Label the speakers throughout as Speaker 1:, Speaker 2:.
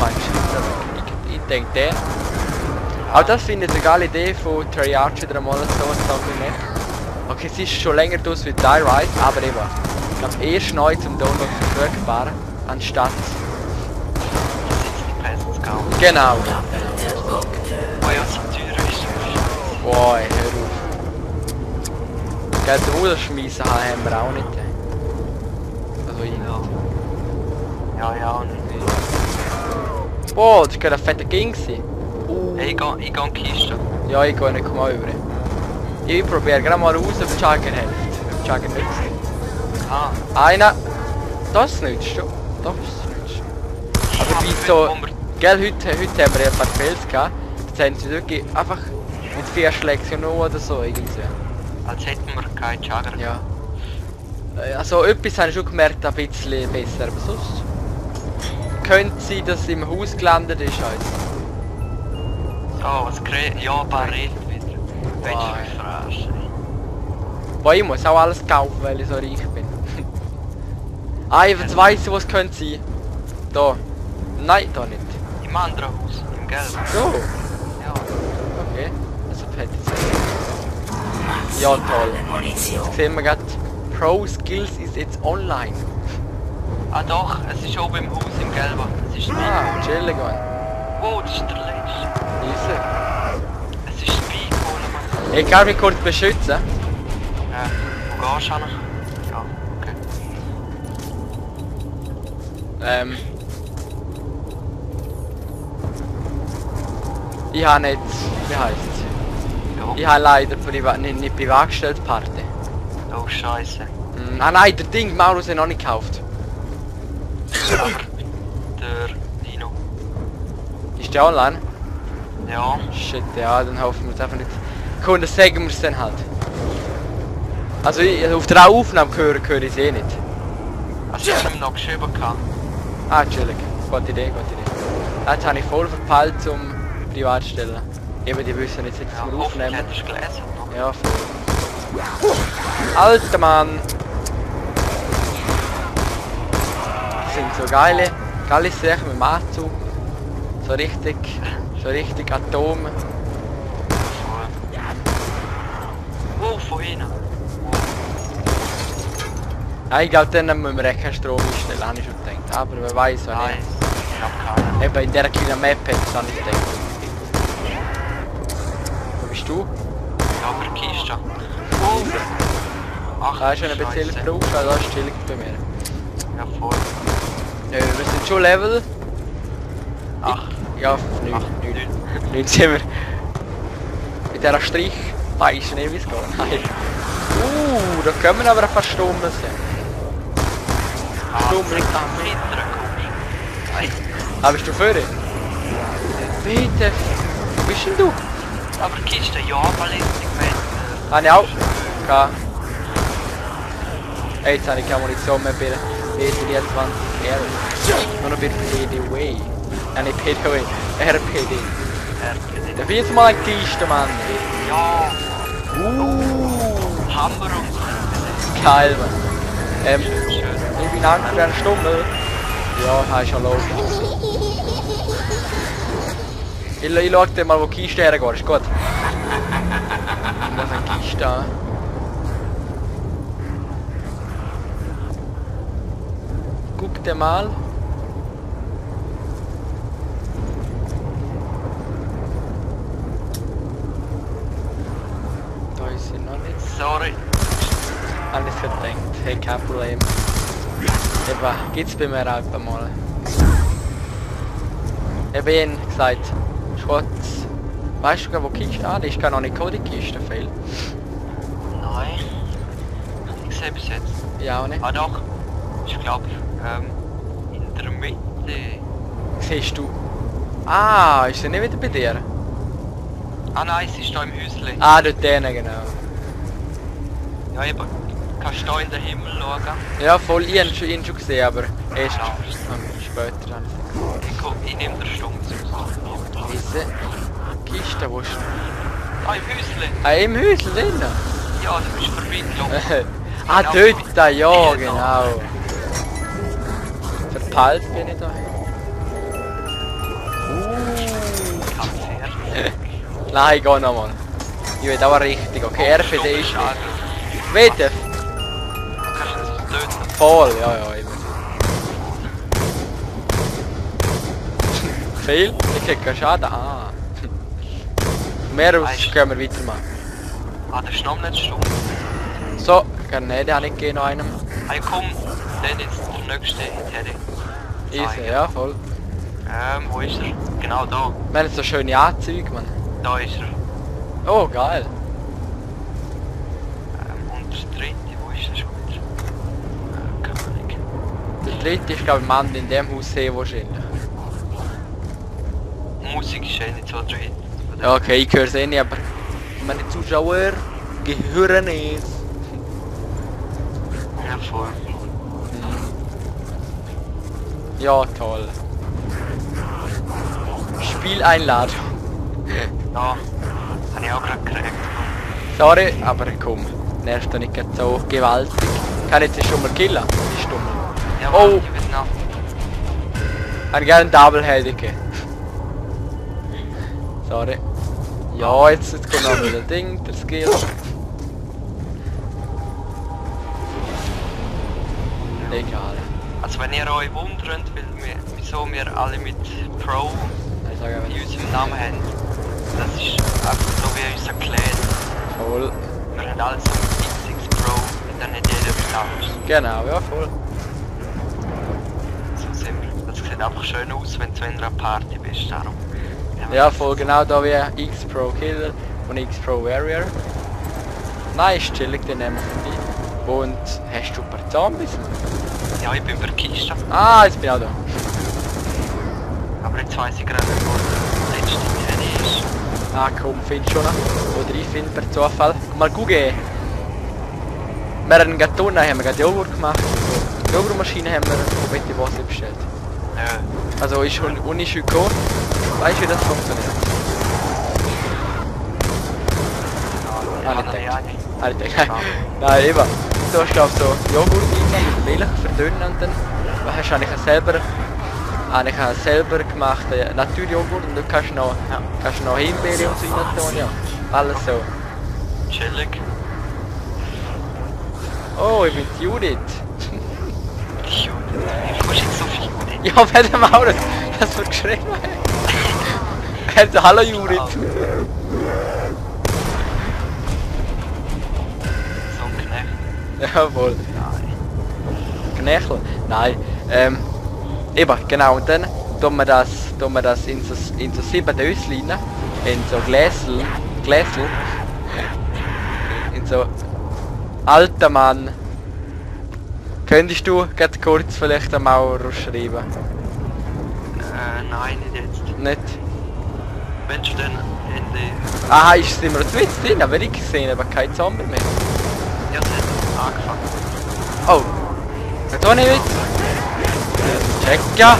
Speaker 1: meinst du? Ich denke den. Aber das finde ich eine geile Idee von Treyarch wieder mal so nett. Okay, es ist schon länger aus wie Die Rise, aber eben. Ich glaube erst neu zum Download verfügbar, anstatt... Genau.
Speaker 2: Oh ja, so teuer ist.
Speaker 1: Boah, hör auf. Geld rausschmeißen haben wir auch nicht. Also ich.
Speaker 2: Ja, nicht.
Speaker 1: Boah, das könnte ein fetter Ging sein.
Speaker 2: Hey, ich gehe in die Kiste.
Speaker 1: Ja, ich gehe nicht mal über. Ich probiere gerade mal aus, ob die Jagger hilft. Ob die Jagger nützt.
Speaker 2: Ah.
Speaker 1: Einer. Das nützt schon. Doch, das nützt. Aber wie so... Gell, heute haben wir ein paar Fails gehabt. Jetzt haben sie wirklich einfach mit 4 Schlägen noch oder so irgendwie.
Speaker 2: Als hätten wir keinen Jagger.
Speaker 1: Ja. Also etwas habe ich schon gemerkt, ein bisschen besser, aber sonst... Könnte sein, dass es im Haus gelandet ist also.
Speaker 2: Oh, was kriegt... Ja, Barret wieder. Willst du mich verarschen?
Speaker 1: Boah, ich muss auch alles kaufen, weil ich so reich bin. Ah, jetzt weiss ich, was könnte sein. Da. Nein, da nicht.
Speaker 2: Im anderen Haus, im Gelben.
Speaker 1: So.
Speaker 2: Ja.
Speaker 1: Okay. Also hätte ich ja, toll. Jetzt sehen wir gerade, Pro Skills ist jetzt online.
Speaker 2: Ah doch, es ist oben im Haus, im Gelben. Es ist
Speaker 1: Ah, chillig, Mann.
Speaker 2: Wow, das ist der letzte.
Speaker 1: Easy.
Speaker 2: Es ist Spike-Kohle, Mann.
Speaker 1: Ich kann mich kurz beschützen.
Speaker 2: Wo gehst du hin? Ja, okay.
Speaker 1: Ich habe nicht, wie heisst es?
Speaker 2: Ja.
Speaker 1: Ich habe leider nicht privat gestellt, Party.
Speaker 2: Oh, Scheiße.
Speaker 1: Ah nein, der Ding, Maurus hat noch nicht gekauft.
Speaker 2: Aber der Nino.
Speaker 1: Ist der online?
Speaker 2: Ja.
Speaker 1: Shit, ja, dann hoffen wir es einfach nicht. Komm, dann sagen wir es dann halt. Also auf der Aufnahme höre ich es eh nicht.
Speaker 2: Also ich habe ihm noch geschrieben gehabt.
Speaker 1: Ah, chillig. Gute Idee, gute Idee. Jetzt habe ich voll verpeilt zum Privatstellen. Eben, die wissen jetzt, dass wir aufnehmen.
Speaker 2: Hättest du gelesen?
Speaker 1: Ja, voll. Alter Mann! Das sind so geile Sachen mit dem Anzug. So richtig Atome.
Speaker 2: Oh, von hinten.
Speaker 1: Ja, ich glaube, dann müssen wir echt keinen Strom einstellen, habe ich schon gedacht. Aber wer weiß, was
Speaker 2: Nein,
Speaker 1: nicht.
Speaker 2: ich hab keinen.
Speaker 1: Eben in dieser kleinen Map hat es auch nicht gedacht. Wo bist du?
Speaker 2: Ja, aber Kiste. Oh! Ach,
Speaker 1: Da ist schon ein bisschen Beruf, weil das ist chillig bei mir.
Speaker 2: Ja, voll.
Speaker 1: Ja, wir sind schon Level.
Speaker 2: Ach.
Speaker 1: Ja, 9. 9 sind wir. Mit dieser Strich weiß ich nicht, wie es geht. Nein. Da können wir aber ein paar Stunden sein. Stunden liegt am
Speaker 2: Hinterher komm ich.
Speaker 1: Ah, bist du vorne? Bitte. Wo bist denn du?
Speaker 2: Aber Kiste, ja, Ballistik, Meter.
Speaker 1: Habe ich auch. Gehabt. Hey, jetzt habe ich keine Munition mehr bei PD 20 R. Nur noch bei PDW. Ja, nicht PDW. RPD. Da wird jetzt mal ein Kiste, Mann.
Speaker 2: Ja. Hammer und
Speaker 1: Geil, Mann. Ich bin Angst für eine Stunde. Ja, hast schon los. Ich schau dir mal, wo die Kiste hergeht. Ist gut. Ich muss eine Kiste haben. Guck dir mal. Da ist sie noch nicht.
Speaker 2: sorry.
Speaker 1: Alles verdrängt. Hey, kein Problem. Eben, gibt's bei mir auch mal. Eben gesagt, Schrott. Weißt du, wo die Kiste an? Ich kann noch nicht die Kiste fehlen.
Speaker 2: Nein. Ich sehe bis jetzt.
Speaker 1: Ja, auch nicht.
Speaker 2: Ah doch. Ich glaube, in der Mitte.
Speaker 1: Siehst du? Ah, ist sie nicht wieder bei dir?
Speaker 2: Ah nein, sie ist da im Häuschen.
Speaker 1: Ah, dort drinnen, genau.
Speaker 2: Ja eben. Kannst du da in den Himmel schauen?
Speaker 1: Ja, voll, ich habe ihn schon gesehen, aber erst
Speaker 2: Ja.
Speaker 1: später habe
Speaker 2: Ich nehme den Stumm zu.
Speaker 1: ich diese Kiste, wo ist
Speaker 2: Ah, im Häuschen.
Speaker 1: Ah, im Häuschen drin?
Speaker 2: Ja, du bist vorbeigelaufen.
Speaker 1: Ah,
Speaker 2: Genau.
Speaker 1: dort, da, ja,
Speaker 2: Genau.
Speaker 1: genau. Verpeilt bin ich da. Nein, geh nochmal. Ich will auch richtig. Okay, RPD ist
Speaker 2: schade.
Speaker 1: WTF.
Speaker 2: Du kannst das töten.
Speaker 1: Voll, ja, immer. Fail? Ich krieg keinen Schaden. Ah. Mehr aus können wir weitermachen.
Speaker 2: Ah, das ist noch nicht stumm.
Speaker 1: So, Grenade habe ich gegeben noch einem.
Speaker 2: Hey komm, dann ist der nächste Teddy.
Speaker 1: Easy, ja, voll.
Speaker 2: Wo ist er? Genau da.
Speaker 1: Wir haben so schöne Anzüge, Mann.
Speaker 2: Da ist er.
Speaker 1: Oh, geil.
Speaker 2: Und der dritte, wo ist er schon wieder? Keine Ahnung.
Speaker 1: Der dritte ist, glaube ich, Mann in dem Haus hier wahrscheinlich.
Speaker 2: Musik ist eh nicht so drin.
Speaker 1: Ja, okay, ich höre es eh nicht, aber meine Zuschauer gehören es.
Speaker 2: Ja, voll.
Speaker 1: Ja, toll. Spieleinladung.
Speaker 2: Ja, habe ich auch gerade gekriegt.
Speaker 1: Sorry, aber komm. Nervst du nicht gerade so gewaltig. Kann ich jetzt schon mal killen? Die Stumme.
Speaker 2: Ja,
Speaker 1: Oh.
Speaker 2: ich will noch.
Speaker 1: Ein gerne Double-Head gegeben. Sorry. Ja, jetzt kommt noch wieder Ding, der Skill. Egal.
Speaker 2: Also wenn ihr euch wundert, wieso wir alle mit Pro
Speaker 1: Ich sage
Speaker 2: in
Speaker 1: einfach
Speaker 2: unserem Namen haben, das ist einfach so wie unser Clan.
Speaker 1: voll.
Speaker 2: Wir haben alle so mit X6 Pro und dann hat jeder etwas anderes.
Speaker 1: Genau, ja voll.
Speaker 2: So sind wir. Das sieht einfach schön aus, wenn du in einer Party bist, darum.
Speaker 1: Ja, voll genau da wie X Pro Killer und X Pro Warrior. Nein, ist chillig, den nehmen wir vorbei. Und hast du ein paar Zombies?
Speaker 2: Ja, ich bin bei der Kiste.
Speaker 1: Ah, jetzt bin ich auch da.
Speaker 2: Aber jetzt weiss ich gerade, wo der letzte Teddy ist.
Speaker 1: Ah komm, findest du schon noch. Oder ich finde per Zufall. Mal gucken. Wir haben gerade unten, haben wir gerade Joghurt gemacht. Die Joghurtmaschine haben wir von Betty Bossy bestellt.
Speaker 2: Ja.
Speaker 1: Also ist schon Uni schon gekommen. Weißt du, wie das funktioniert? Ah, nicht gedacht. Ah, nicht gedacht. Nein, eben. Du hast glaube so Joghurt rein mit Milch verdünnen und dann hast du eigentlich selber gemacht Naturjoghurt und du kannst noch Himbeere und so rein tun, ja. Alles so.
Speaker 2: Chillig.
Speaker 1: Oh, ich bin die Judith.
Speaker 2: Wie kommst du jetzt so viel Judith?
Speaker 1: Ja, wer dem auch nicht, das wird geschrieben. Er hat Hallo Judith.
Speaker 2: So ein Knecht.
Speaker 1: Jawohl.
Speaker 2: Nein.
Speaker 1: Knächel? Nein. Eben, genau. Und dann tun wir das in so 7 Döschen rein. In so Gläsel. In so... Alter Mann. Könntest du ganz kurz vielleicht am Mauer schreiben?
Speaker 2: Nein, nicht jetzt.
Speaker 1: Nicht?
Speaker 2: Wenn du dann Ende...
Speaker 1: Aha, ist es immer noch Witz drin, aber ich gesehen, aber kein Zombie mehr.
Speaker 2: Ja, es hat angefangen.
Speaker 1: Oh. Hat auch nicht Witz? Check ja.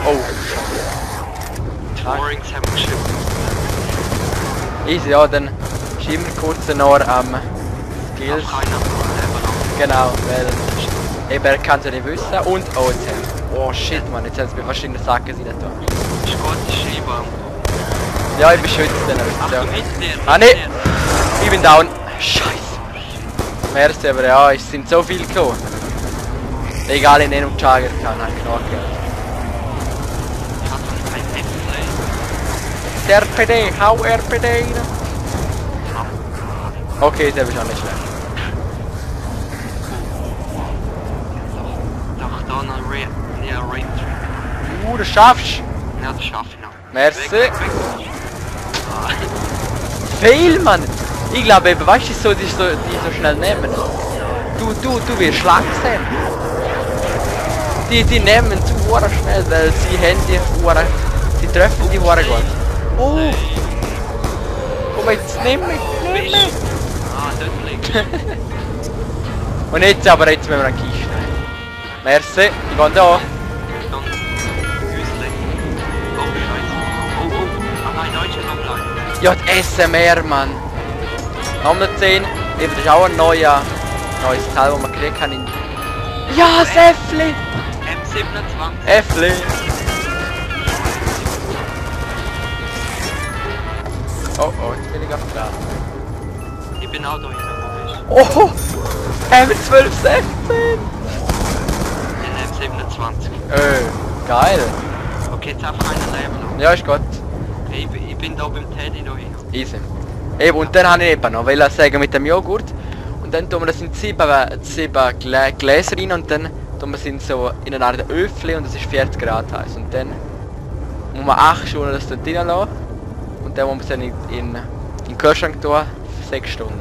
Speaker 1: Oh.
Speaker 2: Die Warrings haben wir geschrieben.
Speaker 1: Easy, ja, dann schieben wir kurz noch am Skills.
Speaker 2: Auch keiner von Leben
Speaker 1: Genau, weil eben er kann es ja nicht wissen und oh jetzt haben wir. Oh shit man, jetzt haben sie mir fast in der Sacke rein da.
Speaker 2: noch. Ist gut, schreiben.
Speaker 1: Ja, ich beschütze den ja.
Speaker 2: Achtung, hinter dir.
Speaker 1: Ah ne! Ich bin down. Scheiße. Merci, aber ja, es sind so viele gekommen. Egal, in einem Jagger kann, hat Knorke.
Speaker 2: Ich hab doch kein F-Play.
Speaker 1: Der RPD, hau RPD rein. Okay, der ist auch nicht schlecht.
Speaker 2: Doch, da noch Ring.
Speaker 1: Das schaffst du.
Speaker 2: Ja, das schaffe ich noch.
Speaker 1: Merci.
Speaker 2: Weg.
Speaker 1: Fail, Mann! Ich glaube eben, weißt du, so, die so schnell nehmen. Du wirst langsam. Die nehmen zu schnell, weil sie haben die Uhren. Sie treffen die Uhren gut. Oh! Komm jetzt, nimm mich!
Speaker 2: Ah, dort liegt.
Speaker 1: Und jetzt aber, jetzt müssen wir eine Kiste. Merci, ich gehe da.
Speaker 2: Dann Güsli. Oh, scheiße. Oh. Ah nein, Deutsche noch bleiben.
Speaker 1: Ja, die SMR, Mann. Nummer 10. Eben, das ist auch ein neues Teil, das man kriegen kann in... Ja, das Äffli!
Speaker 2: M27.
Speaker 1: Äffli! Oh, jetzt bin ich auf dran.
Speaker 2: Ich bin auch da hinten, wo bist du?
Speaker 1: Oh! M12, 16!
Speaker 2: In M27.
Speaker 1: Geil.
Speaker 2: Okay, jetzt einfach einen Leben noch.
Speaker 1: Ja, ist gut.
Speaker 2: Ich bin da beim Teddy da hin.
Speaker 1: Easy. Eben, und dann habe ich eben noch sagen mit dem Joghurt. Und dann tun wir das in 7 Gläser rein und dann tun wir es in so in eine Art Öffli und es ist 40 Grad heiß. Und dann muss man 8 Stunden das dort reinlassen. Und dann muss man es dann in den Kühlschrank tun, 6 Stunden.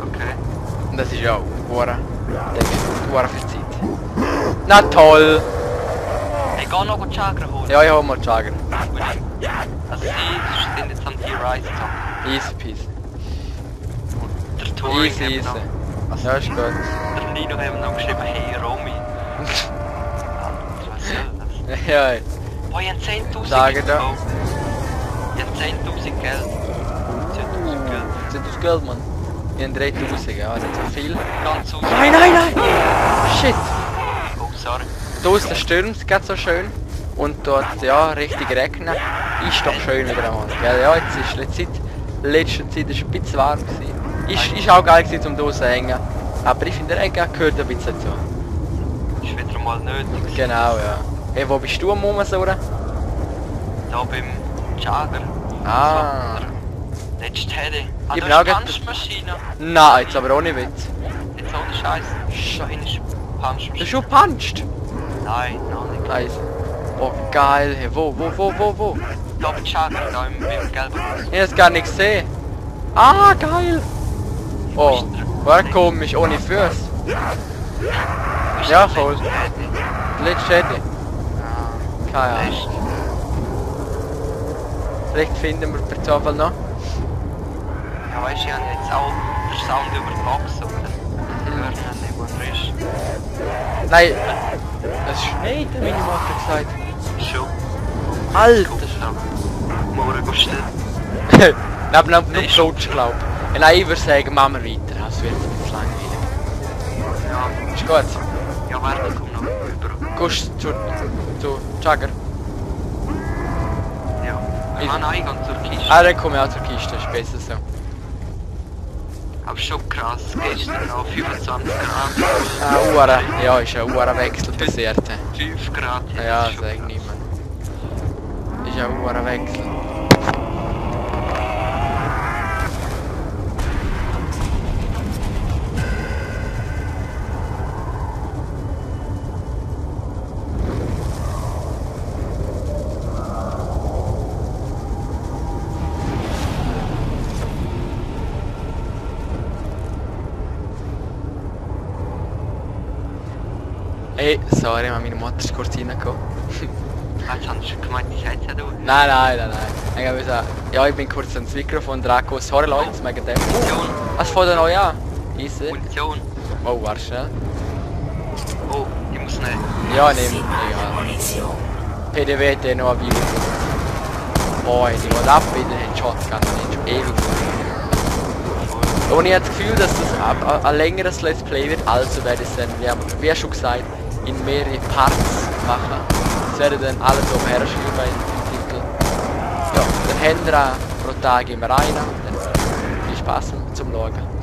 Speaker 2: Okay.
Speaker 1: Und das ist ja auch viel Zeit. Na toll!
Speaker 2: Ich geh noch Chakra holen.
Speaker 1: Ja, ich hole mal Jagger.
Speaker 2: Also sie sind jetzt am T-Rise zocken.
Speaker 1: Easy peasy.
Speaker 2: Der Touring
Speaker 1: Easy,
Speaker 2: haben
Speaker 1: easy.
Speaker 2: noch...
Speaker 1: Ja, ist gut.
Speaker 2: Der Nino haben noch geschrieben, hey Romy. Alter, was soll das?
Speaker 1: Ja,
Speaker 2: Boah, ich hab 10.000
Speaker 1: Sagen da.
Speaker 2: Oh. Ich hab 10.000 Geld. 10.000 Geld.
Speaker 1: sind das Geld, Mann. Ich habe 3000, ja, nicht so viel.
Speaker 2: Ganz aus.
Speaker 1: Nein, nein, nein! Shit!
Speaker 2: Oh, sorry.
Speaker 1: Draussen stürmt es gerade so schön. Und dort, ja, richtig regnen. Ist doch schön wieder einmal. Gell? Ja, jetzt ist letzte Zeit ist ein bisschen warm gewesen. Ist auch geil gewesen, um draussen zu hängen. Aber ich finde, der Regen gehört ein bisschen dazu.
Speaker 2: Ist wieder mal nötig.
Speaker 1: Genau, ja. Hey, wo bist du am Mummensuren?
Speaker 2: Da beim Jagger.
Speaker 1: Ah.
Speaker 2: So, letzte Teddy. Ah,
Speaker 1: Ich
Speaker 2: da
Speaker 1: bin auch
Speaker 2: ist
Speaker 1: grad-
Speaker 2: Punchmaschine.
Speaker 1: Nein, jetzt aber ohne Witz.
Speaker 2: Jetzt ohne Scheiß. Da hinten ist
Speaker 1: Du
Speaker 2: Punchmaschine.
Speaker 1: hast schon gepuncht?
Speaker 2: Nein, noch nicht.
Speaker 1: Nice. Oh geil, hey, wo?
Speaker 2: Da beim Jagger, da im gelben Haus.
Speaker 1: Ich hab das gar nicht gesehen. Ah, geil! Oh, war komisch, ohne Füße.
Speaker 2: Ist
Speaker 1: Ja,
Speaker 2: das
Speaker 1: voll.
Speaker 2: letzte Teddy?
Speaker 1: Letzte Schäde.
Speaker 2: Ah,
Speaker 1: Keine Ahnung.
Speaker 2: echt.
Speaker 1: Vielleicht finden wir per Zufall noch.
Speaker 2: Ja, weißt du, ich habe jetzt auch den Sound über die Box, oder? Hören nicht, wo er ist.
Speaker 1: Nein, es schneit, hat meine Mutter gesagt.
Speaker 2: Schon.
Speaker 1: Alter!
Speaker 2: Morgen gehst du.
Speaker 1: Neben noch
Speaker 2: Nein,
Speaker 1: Flutsch, glaub ich. Nein, ich würde sagen, machen wir weiter. Das wird ein bisschen langweilig.
Speaker 2: Ja,
Speaker 1: Ist gut.
Speaker 2: ja, warte, komm noch über.
Speaker 1: Gehst du zu Jagger?
Speaker 2: Ja. Ich kann Eingang zur Kiste.
Speaker 1: Ah, dann komme ich auch zur Kiste, ist besser so.
Speaker 2: Aber schon krass, gestern noch 25 Grad.
Speaker 1: Ja, ist ein Uhrenwechsel passiert.
Speaker 2: 5 Grad.
Speaker 1: Ja,
Speaker 2: jetzt schon
Speaker 1: sag niemand. Ist ein Uhrenwechsel. Ey, sorry, meine Mutter ist kurz reingekommen.
Speaker 2: Jetzt haben sie gemeint, ich hätte es ja durch.
Speaker 1: Nein. Ich habe gesagt, ja, ich bin kurz ans Mikrofon dran gekommen. Sorry Leute, wegen dem.
Speaker 2: Munition.
Speaker 1: Was fängt denn neu an? Easy.
Speaker 2: Munition.
Speaker 1: Oh, warte schnell.
Speaker 2: Oh, ich muss nicht.
Speaker 1: Ja, nimm. Egal. PDV hat noch ein Video. Oh, die geht ab in den Shotgun. Die ist schon ewig. Und ich habe das Gefühl, dass das ein längeres Let's Play wird. Also werde ich es dann, wie schon gesagt, in mehrere Parts machen. Das werde dann alles oben her schreiben im Titel. Ja, dann haben wir auch pro Tag immer rein. Dann viel Spaß zum Schauen.